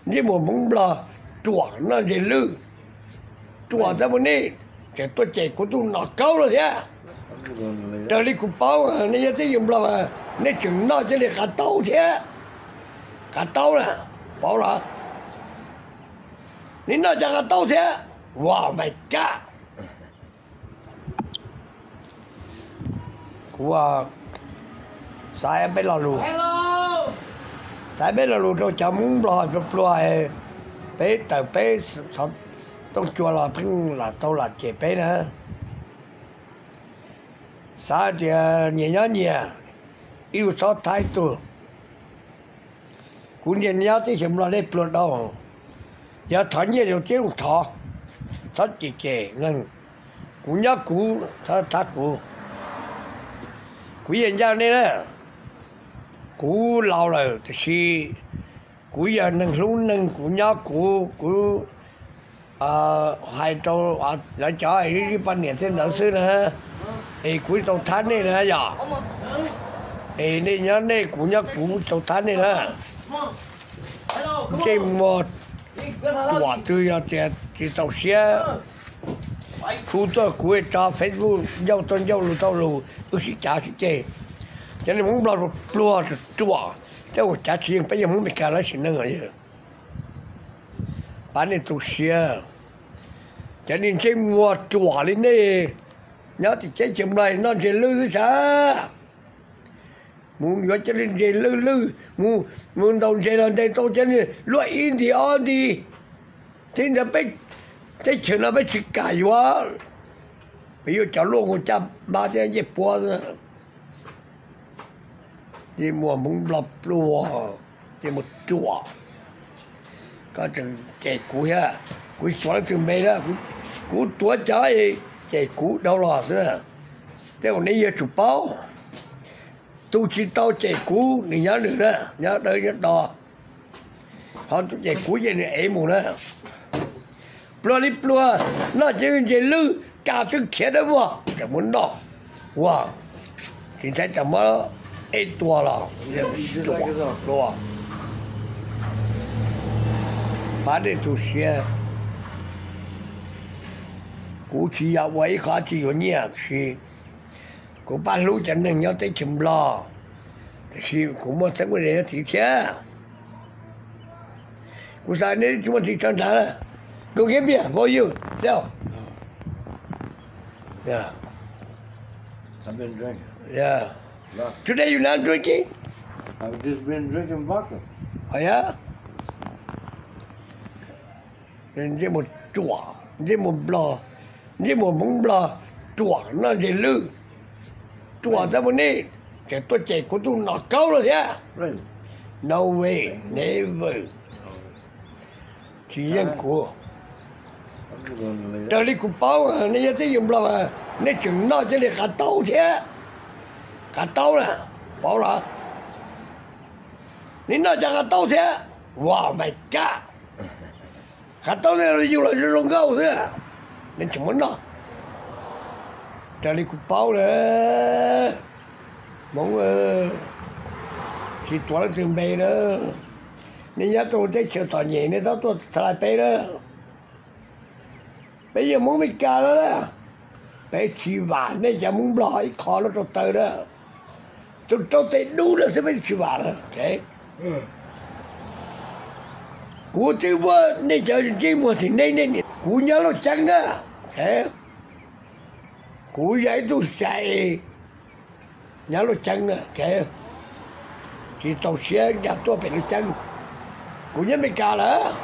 Ntsej muag Hmoob Nplog ruam noj ntses lwj, ruam tag mus nej tseem tuaj cem kuv tus nom kaub no thiab. Raws li kuv paub, nej nyob teb chaws Nplog mas nej tseem noj cov li qav taub thiab. Qav taub na, paub los? Nej noj cov qav taub thiab. Ua mais kab. Kuv xav peb lo lus, xav peb lo lus rau cov Hmoob Nplog pluag pluag, peb tawm peb xov tooj cua los pheej lam tau lam cem peb na. Xav tias nyias nyob nyias, ib tug txhob thab ib tug. Kuv nyias nyob teb chaws Nplog nej pluag dhau, yog thov nyiaj yus tib zoo thov, txhob cem cem neeg. Kuv nyob kuv, thab kuv. Kuv yeej ncaj nej na, kuv laus lawm tiam sis kuv yog neeg hlub neeg, kuv nyob kuv, kuv hais rau lawv cov ib poj niam thiab ntawd xwb na, es kuv tau thab nej na yom, es nej nyob nej kuv nyob kuv tau thab nej na. Ntsej muag ruam twg yog tias tsis txaus siab, hu tuaj kuv tso Facebook ncauj tuaj ncauj lus tau lus, wb sib cav sib ceg. Cov neeg Hmoob Nplog pluag ruam, tej uas cav tsis yeej peb yog Hmoob Meskas lawv sim neej os. Pab nej tu siab, cov niag ntsej muag ruam li nej nyob tim teb chaws Nplog noj ntses lwj xwb sas. Mus yuav cov niag ntses lwj lwj, mus ntaus ntses los ntes tau cov niag luaj ib nti ob nti. Tib ntawd peb teb chaws no peb tsis kam yuav, peb yuav cov luaj nkaus caj npab thiab ncej puab xwb. Ntsej muag Hmoob Nplog pluag, ntsej muag ruam. Koj tseem cem kuv thiab, kuv tsis tuav leej twg npe na, kuv tuav cov cem kuv dhau los xwb na. Tej uas nej yuav tsum paub, tus tsis tau cem kuv nws nyob nws na, nyob dawb nyob do, ho tus cem kuv ces nws ev mus na. Pluag li pluag, noj cov ntses lwj, kav twb khiav dawb vog tseem muab noj ua, tsis ntshai tsam muab ev tua los. Pluag, pab nej tu siab. Kuv tsis yog ua ib qho tsis yuav nyiaj, tiam sis kuv pab hlub cov neeg nyob teb chaws Nplog, tiam sis kuv muaj txheeb muaj ze nyob tid thiab. Kuv xav nej tsis muaj txiv tsawv nrad na. Go get beer for you self. Yeah. I've been drinking. Yeah. Lot. Today you not drinking? I've just been drinking vodka. Oh, yeah? Ntsej muag ruam, ntsej muag Nplog, ntsej muag Hmoob Nplog ruam noj ntses lwj, ruam tag mus nej tseem tuaj cem kuv tus nom kaub no thiab. No way, never. Tsis yeej kuv. Raws li kuv paub, nej nyob teb chaws Nplog mas nej tseem noj cov li qav taub thiab. Qav taub na, paub los? Nej noj cov qav taub thiab. Ua mais kab. Qav taub nej yug los zoo nkauj xwb, nej tseem muab noj. Raws li kuv paub na, Hmoob, tsis tuav leej twg npe na. Nej nyob rau teb chaws txom nyem nej txhob tuaj txhais peb na. Peb yog Hmoob Meskas no na, peb tsis vam nej cov Hmoob Nplog ib qho lub rau taw na. Tus rau tes dub no xwb peb tsis vam na. Kuv twb muab nej cov ntsej muag txiv neej nej, kuv nyob Looj Ceeb na. Kuv yog ib tug xais nyob Looj Ceeb na. Tsis txaus siab nkag tuaj pem Looj Ceeb, kuv nyob Meskas lawm.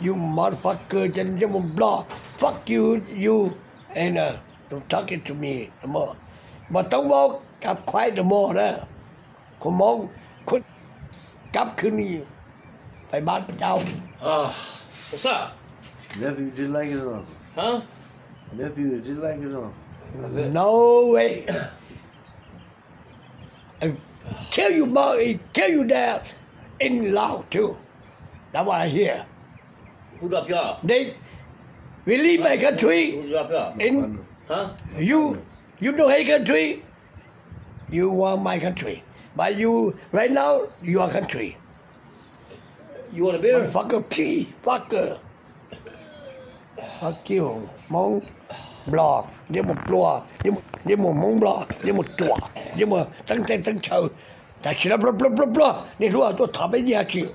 You motherfucker, cov ntsej muag Nplog, fuck you, you, and don't talking to me no more. But don't walk up quiet no more na. Khuv Hmoob, khuv, kab khwb ni, pais npab cauj. Nephew, did you like it or not? Nephew, did you like it or not? No way. Kill you mom, kill you dad in Laos too. That's what I hear. Who drop you off? They, we leave my country. Who drop you off? In, huh? You, you don't hate country. You want my country, but you right now your country. Motherfucker, pig, fucker. Fuck you, Hmoob Nplog, ntsej muag pluag, ntsej muag Hmoob Nplog, ntsej muag ruam, ntsej muag teeb teb teeb chaw, tam sim no pluag pluag pluag pluag, nej hlub tuaj thov peb nyiaj tsis?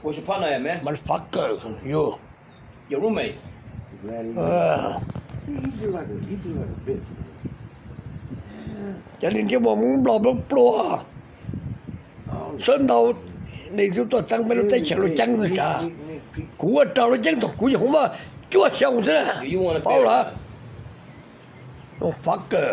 Motherfucker, you. Cov niag ntsej muag Hmoob Nplog pluag pluag, sawv ntau, nej twb tuaj teeb peb lub teb chaws lub ceeb xwb sav. Kuv ua rau lub ceeb thaum kuv nyuam qhuav muaj cuaj xyoo xwb na, paub lawm. Motherfucker.